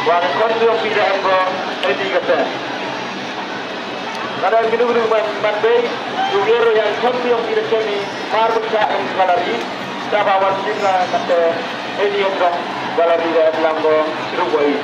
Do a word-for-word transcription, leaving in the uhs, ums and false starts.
Wa ka khon jong phi da em ko, ei di kata. Kada kinu kinu man man bei, tu biar yang khon jong phi da kemi, mar buksa em galari, saba wan singa kata, ei di em dong, galari da em lang ko, siru ko ei.